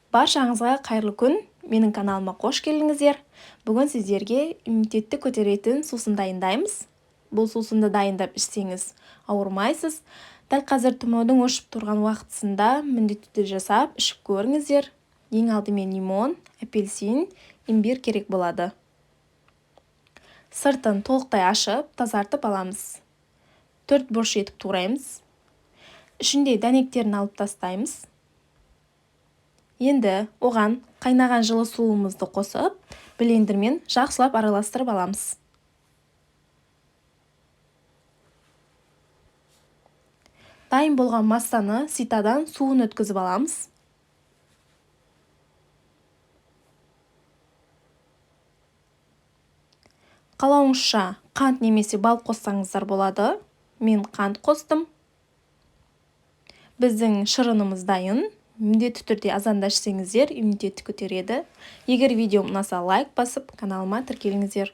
Баршаңызға қайырлы күн! Менің каналыма қош келдіңіздер. Бүгін сіздерге иммунитетті көтеретін сусын дайындаймыз. Бұл сусынды дайындап ішсеңіз, ауырмайсыз. Дәл қазір тұмаудың өршіп тұрған уақытысында міндетті түрде жасап ішіп көріңіздер. Ең алдымен лимон, апельсин, имбирь керек болады. Сыртын толықтай ашып, тазартып аламыз. Төрт бұрыш етіп тураймыз. Ішінде дәнектерін алып тастаймыз. Енді оған қайнаған жылы суымызды қосып, блендермен жақсылап араластырып аламыз. Дайын болған массаны ситадан суын өткізіп аламыз. Қалауыңызша қант немесе бал қоссаңыздар болады. Мен қант қостым. Біздің шырынымыз дайын. Міндетті түрде азанда ішсеңіздер, иммунитетті көтереді. Егер видеом ұнаса, лайк басып, каналыма тіркеліңіздер.